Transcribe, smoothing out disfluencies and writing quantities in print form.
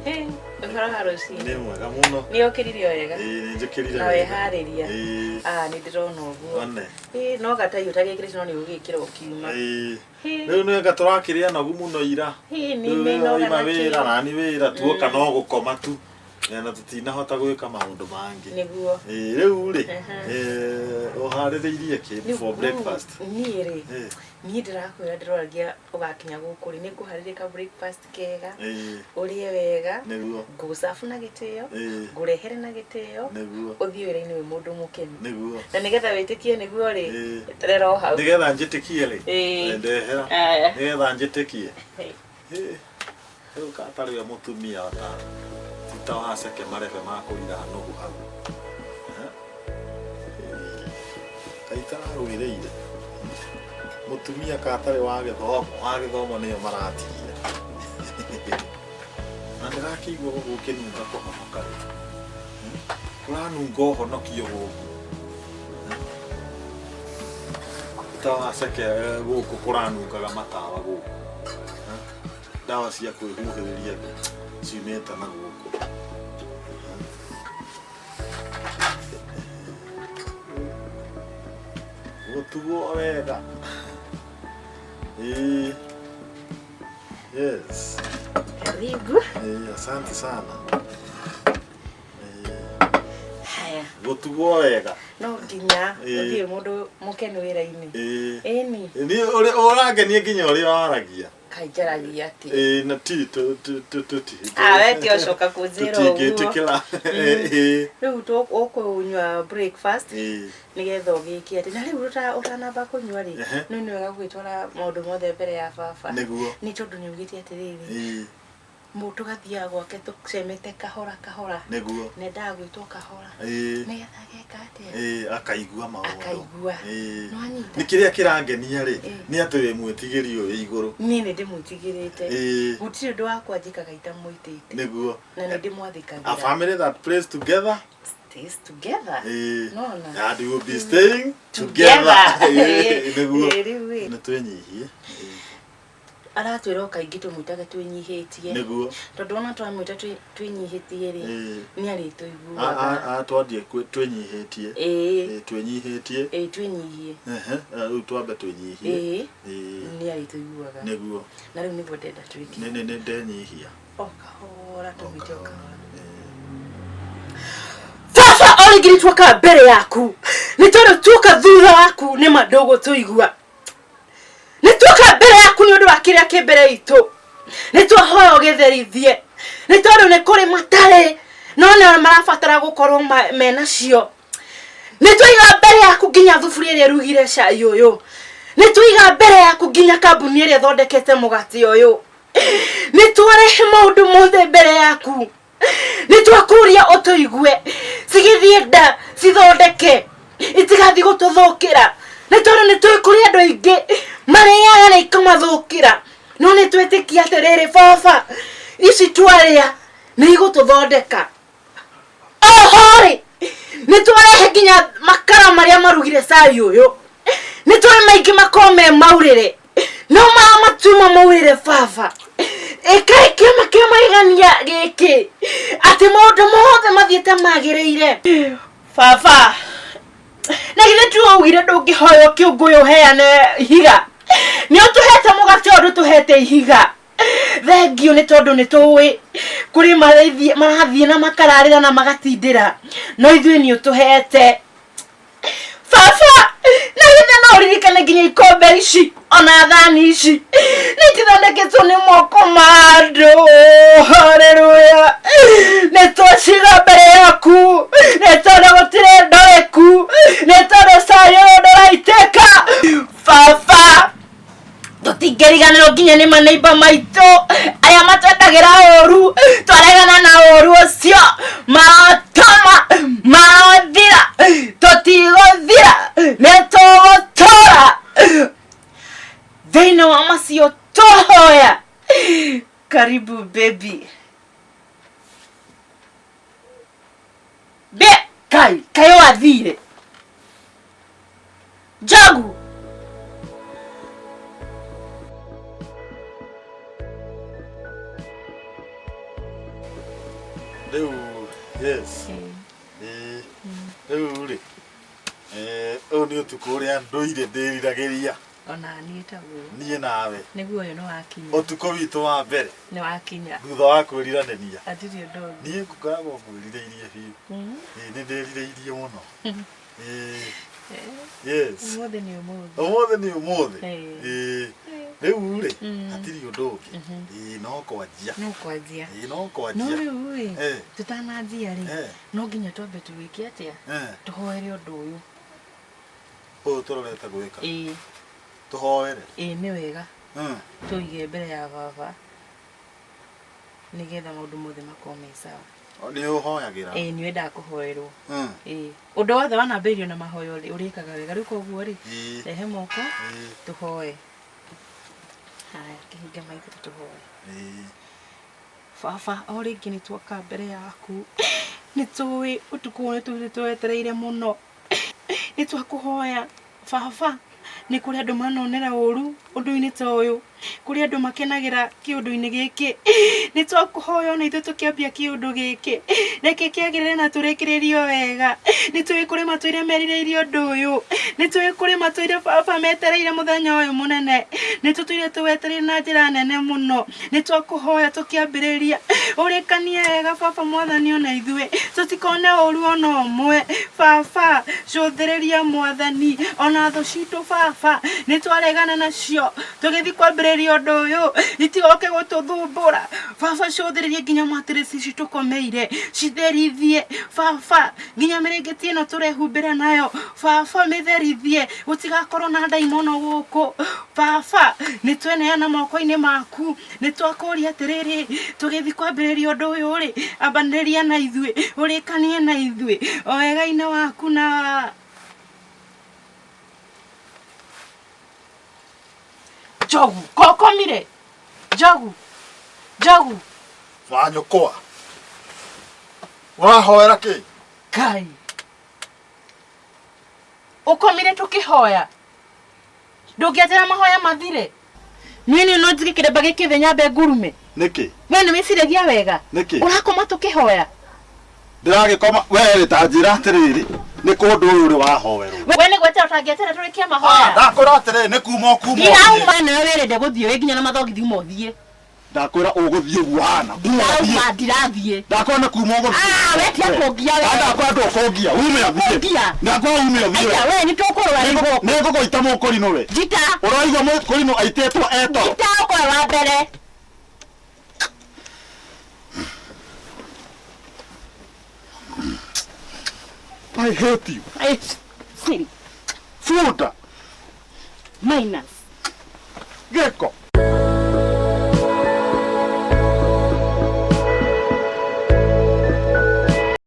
Ũhoro wa rũcinĩ? Nĩ mwega mũno. Nĩ ũkĩrire o wega? Ĩĩ, nĩ njũkĩrire Na wega. weharĩria? Ĩĩ. Ah, nĩ ndĩrona ũguo. One. Ĩĩ, no gatai ũtagĩkĩrĩte no nĩ ũgũgĩkĩra ũkiuma. Ĩĩ. Hĩ. Rĩu nĩ anga tũrakĩrĩ anogu mũno ira. Hĩ, nĩ Rĩu mĩnoga waima na wĩra kĩ. nani wĩra tuoka no gũkoma tu. Na tũtinahota gwĩka maũndũ mangĩ. Nĩguo. Ĩĩ, rĩu rĩ, Aha. ũharĩrĩirie kĩ for breakfast? Niĩ rĩ, Ĩĩ. niĩ ndĩrakwĩra ndĩroragia ũgakinya gũkũ rĩ, nĩ ngũharĩria ka breakfast kega, Ĩĩ. ũrĩe wega, Nĩguo. ngũgũcabu na gĩtĩo, Ĩĩ. ngũrehere na gĩtĩo, Nĩguo. ũthiĩ wĩra-inĩ wĩ mũndũ mũkenu. Nĩguo. Na nĩgetha wĩtĩkie nĩguo rĩ, Ĩĩ. eterera o hau. Nĩgetha njĩtĩkie rĩ. Ĩĩ. Ndehera. Aya. Nĩgetha njĩtĩkie. Ĩĩ. Ĩĩ. Rĩu katarĩ we mũtumia ta ti ta waceke marebe ma kũrira nũgũ hau. Eh? Ĩĩ. Kaĩ itararũĩrĩire. Mũtumia katarĩ wa gĩthomo, wa gĩthomo nĩyo maratigire. Na ndĩrakĩigua gũkũ gũkĩnunga kũhonoka rĩ. Kũranunga ũhonokio gũkũ. Ta waceke gũkũ kũranungaga matawa gũkũ. Ndawa cia kwĩhuhĩrĩria ciumĩte na gũkũ. Gũtugwo wega. Ĩĩ. Yes. Karibu. Ĩĩ, asante sana. Ĩĩ. Haya. Gũtugwo wega. No nginya Ĩĩ. ũthiĩ wĩ mũndũ mũkenu wĩra-inĩ. Ĩĩ. Ĩni. Niĩ ũrĩa ũrangenia nginya ũrĩa waragia. Kaĩ njaragia atĩ. Ĩĩ, na ti tũ Ah, we ti ũcoka kũnjĩra ũguo. tũtingĩtĩkĩra. Ĩĩ. Rĩu ũkũnyua breakfast Ĩĩ. nĩgetha ũgĩke atĩ na rĩu ũtanamba kũnyua rĩ, Ehe. no nĩ wega gwĩtwara maũndũ mothe mbere ya baba. Nĩguo. Nĩ tondũ nĩ augĩte atĩrĩrĩ, Ĩĩ. tũgathiaga gwake tũcemete kahora kahora. Nĩguo. Nendaga gwĩtwo kahora. Ĩĩ. Nĩgetha ageka atĩa? Ĩĩ, akaigua maũndũ. Akaigua. Ĩĩ. Nĩwanyita? Nĩ kĩrĩa kĩrangenia rĩ, Ĩĩ. nĩ atĩ wĩ mwĩtigĩri ũyũ wĩ igũrũ. Niĩ nĩ ndĩmwĩtigĩrĩte. Ĩĩ. Gũtirĩ ũndũ wakwa njĩkaga itamwĩtĩte. Nĩguo. Na nĩ ndĩmwathĩkagĩra. A family that plays together. Stays together. Ĩĩ. Nona. And we will be staying Together. together. Ĩĩ, nĩguo. Ĩĩ, rĩu ĩ. Nĩ twĩnyihie. Ĩĩ. Aratwĩra o kaingĩ tũmwĩtage twĩnyihĩtie. Nĩguo. Tondũ ona twamwĩta twĩnyihĩtie rĩ, Ĩĩ. nĩ arĩtũiguaga. Twambie twĩnyihĩtie. Ĩĩ. Ĩĩ, twĩnyihĩtie. Ĩĩ, twĩnyihie. Ehe, rĩu twambe twĩnyihie. Ĩĩ. Ĩĩ. Nĩ arĩtũiguaga. Nĩguo. Na rĩu nĩguo ndenda twĩke. Nĩ nĩ ndenyihia. O kahora tũmwĩte o kahora. Ĩĩ. Baba origiri tuoka mbere yaku nĩ tondũ tuoka thutha waku nĩ ma ndũgũtũigua. Nĩ tuoka mbere yaku nĩ ũndũ wa kĩrĩa kĩ mbere itũ. Nĩ twahoya ũgĩtherithie nĩ tondũ nĩ kũrĩ matarĩ no nĩ marabatara gũkorwo menacio. Nĩ twaiga mbere yaku nginya thuburia ĩrĩa ĩrugire cai ũyũ. Nĩ twaiga mbere yaku nginya kambuni ĩrĩa ĩthondekete mũgate ũyũ. Nĩ twarehe maũndũ mothe mbere yaku. Nĩ twakũria ũtũigue, cigĩthiĩ nda cithondeke, itigathiĩ gũtũthũkĩra. Nĩ tondũ nĩ tũĩ kũrĩ andũ aingĩ marĩaga na ikamathũkĩra. No nĩ twĩtĩkia atĩrĩrĩ baba, ici twarĩa nĩ igũtũthondeka. Oho rĩ, nĩ twarehe nginya makara marĩa marugire cai ũyũ. Nĩ tũĩ maingĩ makorwo me maurĩre, no maya matuma maurĩre baba. Ĩkai kĩama kĩa magegania gĩkĩ atĩ maũndũ mothe mathiĩte magĩrĩire. Baba, na githĩ tiwe waugire ndũngĩhoywo kĩũngũyũ ũheane ihiga? Nĩ ũtũhete mũgate ũyũ ndũtũhete ihiga. Thengiũ nĩ tondũ nĩ tũĩ kũrĩ marathiĩ na makararĩra na magatindĩra, no ithuĩ nĩ ũtũhete. Baba, na githĩ no ũririkane nginya ikombe ici ona thani ici nĩ ithondeketwo nĩ moko ma andũ. Haleluya. Nĩ twaciga mbere yaku nĩ tondũ gũtirĩ ndoreku, nĩ tondũ cai ũyũ ndũraitĩka. Baba, tũtingĩriganĩrwo nginya nĩ maneiba maitũ arĩa matwendagĩra ũru, twaregana na ũru ũcio, marotoma marothira, tũtigũthira, nĩ tũgũtũra thĩinĩ wa macio twahoya. Karibu baby. Be, kai, kai wathire. Njogu. Rĩu yes. Ĩĩ. Rĩu rĩ ũyũ nĩ ũtukũ ũrĩa ndũire ndĩriragĩria. Ona niĩ taguo. Niĩ nawe. Nĩguo ũyũ nĩ wakinya. Ũtukũ witũ wa mbere. Nĩ wakinya. Thutha wa kwĩriranĩria. Hatirĩ ũndũ ũngĩ. Niĩ ngoragwo ngwĩrirĩirie biũ. Ĩĩ nĩ ndĩrirĩirie mũno. Ĩĩ. Yes. Ũmũthĩ nĩ ũmũthĩ. Ũmũthĩ nĩ ũmũthĩ. Ĩĩ. Ĩĩ. Rĩu rĩ, hatirĩ ũndũ ũngĩ. Ĩĩ no kwanjia. No kwanjia. Ĩĩ no kwanjia. No rĩu rĩ, tũtananjia rĩ, no nginya twambe tũgĩke atĩa? Tũhoere ũndũ ũyũ. Ũyũ tũrorete gwĩka. Ĩĩ. Tũhoere. Ĩĩ nĩ wega. Tũige mbere ya baba nĩgetha maũndũ mothe makorwo me sawa. Nĩ ũhoyagĩra? Ĩĩ nĩ wendaga kũhoerwo. Ĩĩ. Ũndũ wothe wanambĩrĩrio na mahoyo rĩ, ũrĩkaga wega. Rĩu koguo rĩ, rehe moko tũhoe. Haya, kĩhinge maitho tũhoe. Baba, o rĩngĩ nĩ twoka mbere yaku. Nĩ tũĩ ũtukũ ũyũ nĩ twetereire mũno. Nĩ twakũhoya baba, nĩ kũrĩ andũ manonera ũru ũndũ-inĩ ta ũyũ. Kũrĩ andũ makenagĩra kĩũndũ-inĩ gĩkĩ. Nĩ twakũhoya ona ithuĩ tũkĩambia kĩũndũ gĩkĩ. Reke kĩagĩrĩre na tũrĩkĩrĩrio wega. Nĩ tũĩ kũrĩ matũire merirĩirie ũndũ ũyũ. Nĩ tũĩ kũrĩ matũire baba metereire mũthenya ũyũ mũnene. Nĩ tũtũire tũwetereire na njĩra nene mũno. Nĩ twakũhoya tũkĩambĩrĩria. Ũrĩkanie wega baba mwathani ona ithuĩ. Tũtikone ũru ona ũmwe. Baba, cũthĩrĩria mwathani. Ona thũ citũ baba, nĩ twaregana nacio. Tũgĩthiĩ kwambĩrĩria ũndũ ũyũ, itigoke gũtũthumbũra. Baba, cũthĩrĩria nginya matirĩci ici tũkomeire. Citherithie. Baba, nginya mĩrĩngĩti ĩno tũrehumbĩra nayo. Baba, mĩtherithie. Gũtigakorwo na ndaimono gũkũ. Baba, nĩ tweneana moko-inĩ maku. Nĩ twakũria atĩrĩrĩ, tũgĩthiĩ kwambĩrĩria ũndũ ũyũ rĩ, ambanĩrĩria na ithuĩ, ũrĩkanie na ithuĩ, o wega-inĩ waku na Njogu, kokomire. Njogu. Njogu. Wanyũkwa. Ũrahoera kĩ? Ngai. Ũkomire tũkĩhoya. Ndũngĩetera mahoya mathire. Niĩ nĩ no njige kĩremba gĩkĩ thĩ nyambe ngurume. Nĩkĩ? We nĩ wĩciragia wega. Nĩkĩ? Ũrakoma tũkĩhoya. Ndĩragĩkoma we rĩ ta njĩra atĩrĩrĩ nĩ kũndũ ũyũ ũrĩ wahoerwo. We nĩ gwetera ũtangĩetera tũrĩkie mahoya. Ndakwĩra atĩrĩrĩ nĩ kuma ũkuma. Ndirauma nawe wĩrĩte gũthiĩ wĩ nginya na mathogithi uma ũthiĩ. Ndakwĩra ũgũthiĩ ũguo hana. Ndirauma ndirathiĩ. Ndakwĩra nĩ kuma ũgũthiĩ. We tia kũngia we. Ndakwĩra ndũkũngia ume ũthiĩ. Kũngia. Ndakwĩra ume ũthiĩ. Aita we nĩ tũkũrũa rĩu. Nĩ ngũgũita mũkũrinũ we. Njita. Ũraigua mũkũrinũ aitĩtwo etoro. Njita ũkorwo wa mbere. I hate you. I see. Funda. Minus. Gĩko.